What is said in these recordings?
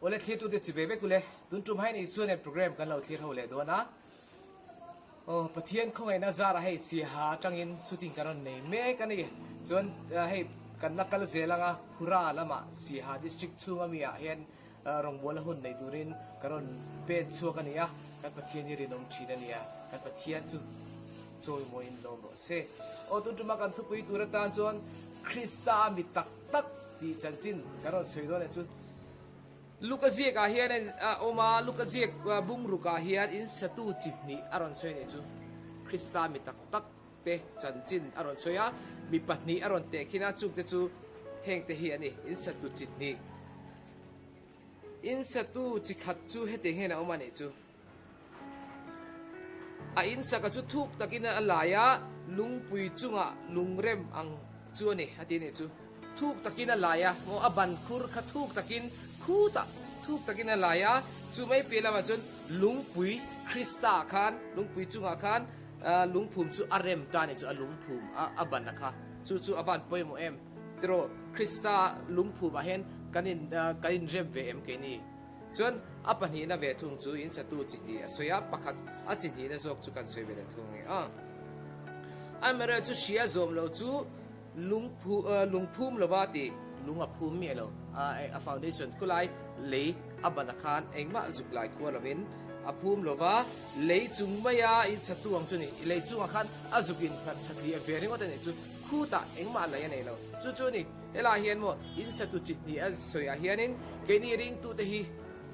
Awle thlirtute chi ve vek ule, tun tum hain Isua nen program kan lo thlir ho leh dawn a. Aw Pathian khawngaihna zarah hei Siaha atangin shooting kan rawn nei mek a ni. Chuan hei kan la kal zel anga Phura lamah Siaha district chhunga mi ah hian rawngbawlna hun nei turin kan rawn pen chhuak a ni a, kan Pathian hi rinawm thin a ni a, kan Pathian chu chawimawiin lawm rawh se. Aw tun tuma kan thupui tur atan chuan Krista a mi tak tak tih chanchin kan rawn sawi dawn leh chu. Luka ziakah hian a awm a, Luka ziak bungrukah hian in satu chi hnih a rawn sawi a nih chu. Krista mi tak tak te chanchin a rawn sawi a, mi pahnih a rawn tehkhin a, chungte chu hengte hi a ni, in satu chi hnih. In satu chi khat chu hetiang hian a awm a nih chu. A in saka chu thuk takin a lai a, lungpui chungah lungrem ang chu a ni, a ti a nih chu. Thuk takin a lai a, maw a ban khur kha thuk takin khutah thuk takin a lai a, chu mai piah lamah chuan lungpui Krista khan lungpui chungah khan lungphum chu a rem ta a nih chu, a lungphum a ban a kha chu chu a van pawimawh em tiraw Krista lungphumah hian kan in kan inrem ve em keini. Chuan a pahnihna ve thung chu in satu chi hnih a sawi a, pakhat a chi hnihna zawk chu kan sawi ve leh thung ang a. Amaherawhchu chu hria zawm lo chu lungphu lungphum lova ti lung a phum miah lo a, a foundation khulai lei a ban a khan engmah zuk lai khuar lovin a phum lova, lei chung maia in satu ang chu ni, lei chungah khan a zuk in nghat satliah ve ringawt a nih chu khutah engmah lei a nei lo, chu chu a ni. Helaiah hian maw in satu chi hnih a sawiah hianin keini ringtute hi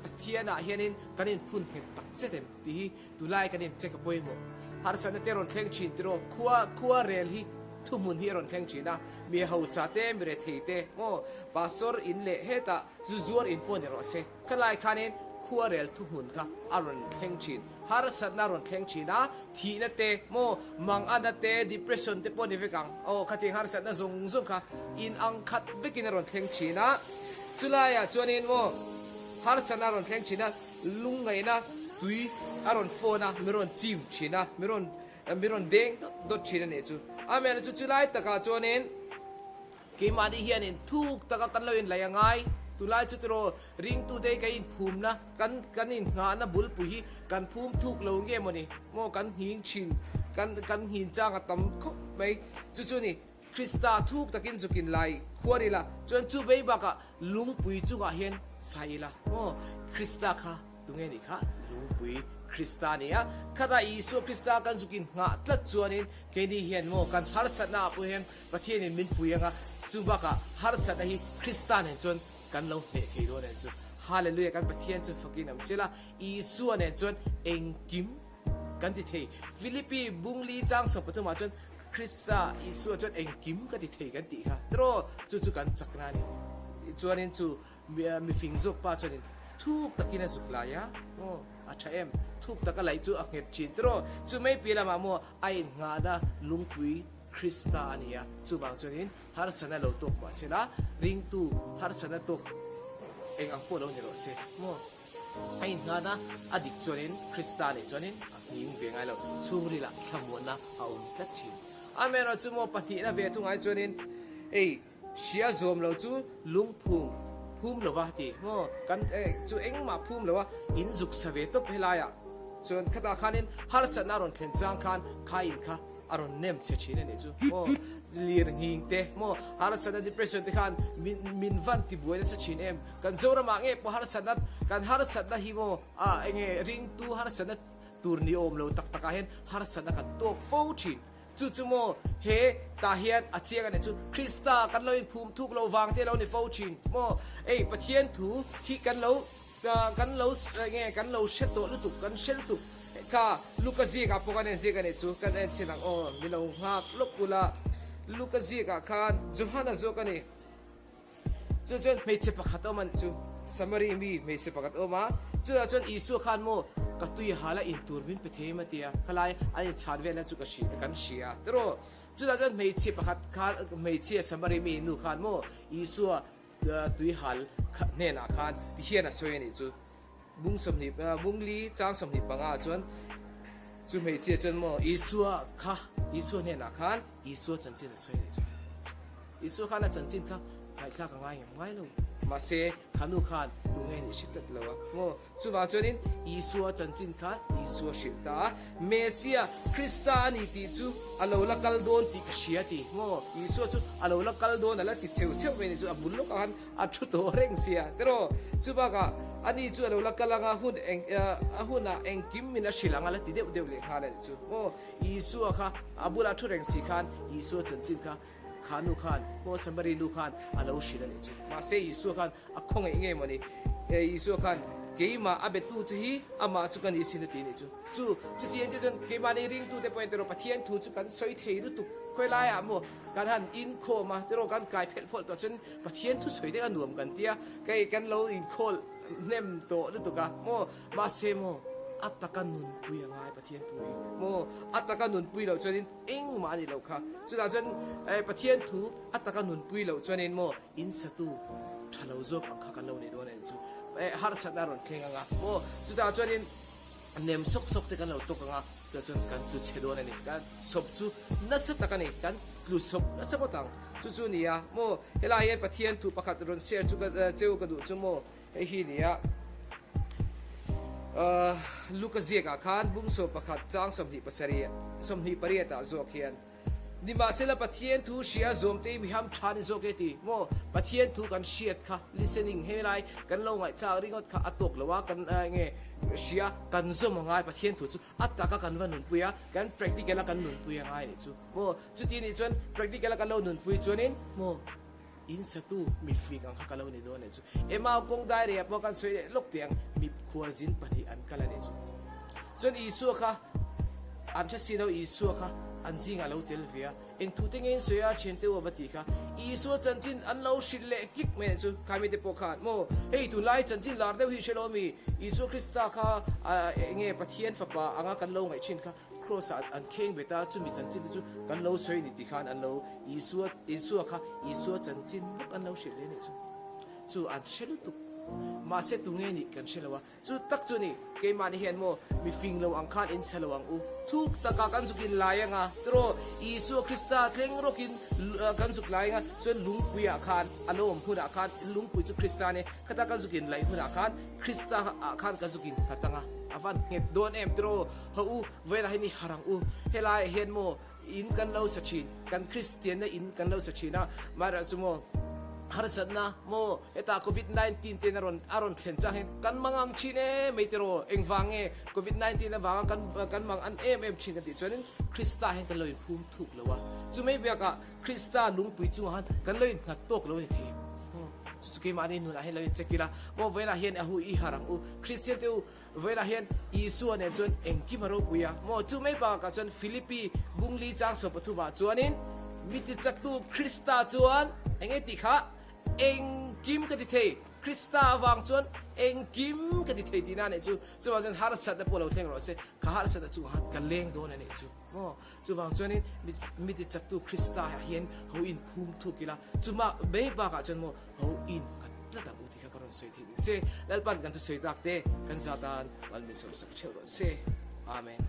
Pathianah hianin kan inphun nghet tak zet em tih hi tunlai kan incheck a pawimawh. Harsatna te rawn thleng thin tiraw khua khua rel hi thuhmun hi a rawn thleng thin a, mi hausa te mi rethei te maw pastor in leh hetah zu zuar in pawh ni rawh se. Khalai khanin khuarel thuhmun kha a rawn thleng thin, harsatna a rawn thleng thin a, thihna te, maw, mangana te, depression te pawh ni vek ang, aw khatiang harsatna zawng zawng kha in ang khat vekin a rawn thleng thin a, chulaiah chuanin maw harsatna a rawn thleng thin a, lungngaihna tui a rawn fawn a, mi rawn chim thin a, mi rawn mi rawn deng dawt dawt thin a nih chu. Amen chu chulai takah chuanin. Keimahni hianin thuk taka kan lo inlaih a ngai. Tunlai chu tiraw ringtute hi kan inphumna, kan kan innghahna bulpui hi kan phum thuk lo nge mawni maw kan nghing thin, kan kan nghin chang a tam khawp mai. Chu chu ni Krista thuk takin zuk inlai khuar ila chuan chu bei bakah lungpui chungah hian sai ila maw Krista kha Tunge nih kha? Lungpui Krista a ni a. Khatah Isua Krista kan zuk in nghah tlat chuanin keini hian maw kan harsatna ah pawh hian Pathianin min pui anga, chu bakah harsatna hi Krista nen chuan kan lo hneh thei dawn em chu. Hallelujah kan Pathian chu fakin awm sela, Isua nen chuan engkim kan ti thei. Philippi bungli chang 13 ah chuan Krista Isua chuan engkim ka ti thei kan tih kha tiraw chu chu kan chakna a ni. Chuanin chu Mifing zawk pa chuanin thuk takin a zuk lai a, maw a tha em? Thuk taka laih chu a nghet thin tiraw? Chu mai piah lamah maw a innghahna lungpui Krista a ni a, chuvang chuanin harsatna lo tawk mah se la, ringtu harsatna tawk eng ang pawh lo ni rawh se maw? A innghahna a dik chuanin Krista nih chuanin a nghing ve ngai lo, chhungrilah thlamuanna a awm tlat thin. Amaherawhchu maw pahnihna ve thungai chuanin hei, Hria zawm lo chu lungphum phum lo va ti maw? Kan chu engmah phum lo a, in zuk sa ve tawp helaiah chuan khatah khanin harsatna a rawn thlen chang khan kha in kha a rawn nem chhe thin a nih chu maw? Lir nghing te maw harsatna depression te khan min min van ti buai nasa thin em? Kan Zoramah nge pawh harsatna kan harsatna hi maw a enge ringtu harsatna tur ni awm lo tak takah hian harsatna kan tawk fo thin. Chu chu maw he tah hian a chiang a nih chu Krista kan lo inphum thuk lo vang te lo ni fo thin maw? Ei Pathian thu hi kan lo kan lo nge kan lo hre tawh lutuk kan hre lutuk kha Luka ziakah pawh kan en ziak a nih chu kan en chhin ang aw mi lo nghak lawk ula Luka ziakah khan Johana zawk a ni. Chu chuan hmeichhe pakhat a awm a nih chu, Samari mi hmeichhe pakhat a awm a, chutah chuan Isua khan maw ka tui hala in tur min pe thei em a ti a, khalai an inchhan velna chu ka hria kan hria tiraw? Chutah chuan hmeichhe pakhat khan hmeichhia Samari mi nu khan maw Isua tui hal hnenah khan ti hian a sawi a nih chu, bung 20 bung li chang 25 ah chuan chu hmeichhia chuan maw Isua kha Isua hnenah khan Isua chanchin a sawi a nih chu. Isua khan a chanchin kha ngaihthlak a ngai ngem ngai lo. Mahse, kha nu khan tunge nih hre tlat lo a maw? Chuvang chuanin Isua chanchin kha Isua hrilh ta a, Messia, Krista a ni tih chu a lo la kal dawn tih ka hria ti maw? Isua chu a lo la kal dawn a la ti cheu cheu mai a ni chu a bul lawkah khan a thu tawh reng sia tiraw? Chubakah ani chu a lo la kal anga hun eng a hunah engkim min a hrilh ang a la ti deuh deuh leh nghal a ni chu maw? Isua kha a bulah thu reng si khan Isua chanchin kha Kha nu khan, Paul Samari nu khan a lo hrilh a nih chu. Mahse Isua khan a khawngaih ngei maw ni? Isua khan, Keimah a betu che hi amah chu ka ni sin a ti a nih chu. Chu, chutiang chiah chuan keimahni ringtute pawhin tiraw Pathian thu chu kan sawi thei lutuk. Khawi laiah maw kan han inkhawm a, tiraw kan kai phelh phawlh tawh chuan Pathian thu sawi deuh a nuam kan ti a, kei kan lo inkhawl hnem tawh lutuk a maw. Mahse maw a taka nunpui a ngai Pathian thu hi maw, a taka nunpui loh chuanin, Engmah a nih loh kha. Chutah chuan Pathian thu a taka nunpui loh chuanin maw in satu tha lo zawk ang kha kan lo nih dawn a nih chu. Harsatna a rawn thleng ang a maw. Chutah chuanin nem sawk sawk te kan lo tawk ang a, chutah chuan kan tlu chhe dawn a ni. Kan sawp chu nasa tak a ni, kan tlu sawp nasa ngawt ang. Chu chu a ni a maw. Helaiah hian Pathian thu pakhat rawn share chu ka cheu ka duh chu maw hei hi a ni a. Luka ziakah khan bungsaw pakhat chang 27 28 ah zawk hian, Nimahsela Pathian thu hria zawmte mi ham tha ni zawk e ti maw? Pathian thu kan hriat kha listening helai kan lo ngaihthlak ringawt kha a tawk lo a, kan nge hria kan zawm a ngai Pathian thu chu a taka kan va nunpui a, kan practical a kan nunpui a ngai nih chu maw? Chuti nih chuan practical a kan lo nunpui chuanin maw? In satu mi fing ang kha ka lo ni dawn e chu. Emau kawng dairy ah pawh kan sawi leh lawk teh ang, mi khualzin pahnih an kal a ni chu. Chuan Isua kha an hre si lo, Isua kha an zingah a lo tel ve a, eng thu te nge in sawi a thiante u a va ti kha, Isua chanchin an lo hrilh leh nghik mai a ni chu. Khai mite pawh khan maw hei tunlai chanchin lar deuh hi hre lo mi, Isua Krista kha enge Pathian fapa anga kan lo ngaih thin kha, Kraws ah an kheng bet a, chumi chanchin te chu kan lo sawi ni ti khan an lo Isua Isua kha Isua chanchin bawk an lo hrilh leh nih chu. Chu an hre lutuk. Mahse tunge nih kan hre lo a, chu tak chu ni keimahni hian maw mi fing lo ang khan in chhe lo ang u. Thuk takah kan zuk in lai anga tiraw Isua Krista thleng rawkin kan zuk lai anga chuan lungpui ah khan a lo awm hunah khan lungpui chu Krista ania khata kan zuk in laih hunah khan Krista ah khan kan zuk in nghat anga a van nghet dawn em tiraw. Ho u, vawilah hian i harh ang u. Helaiah hian maw in kan lo sa thin, kan Kristianna in kan lo sa thin a, mahriah chu maw harsatna maw hetah Covid 19 ten a rawn a rawn thlen chang hian kan mang ang thin em mai tiraw, engvang nge Covid 19 avanga kan kan mang an em em thin kan tih chuanin Krista hian kan lo inphum thuk lo a, chu mai biakah Krista lungpui chungah khan kan lo innghat tawk lo a ni thei. Chu chu keimahni nunah hian lo incheck ila, maw vawilah hian a hu i harh ang u, Kristian te u, Vawilah hian Isua nen chuan engkim a ropui a maw? Chu mai bakah chuan Philippi bungli chang 13 ah chuanin mi tichaktu Krista chuan eng nge tih kha engkim ka ti thei, Krista avang chuan engkim ka ti thei tihna a nih chu. Chuvang chuan harsatna pawh lo thleng rawh se, kha harsatna chungah khan ka leng dawn a nih chu maw? Chuvang chuanin mi tichaktu Krista ah hian ho inphum thuk ila, chuma mai bakah chuan maw ho innghat tlat ang u tih kha ka rawn sawi thei ni se. Lalpan kan thusawi tak te kan zatan mal min sawmsak theuh rawh se. Amen.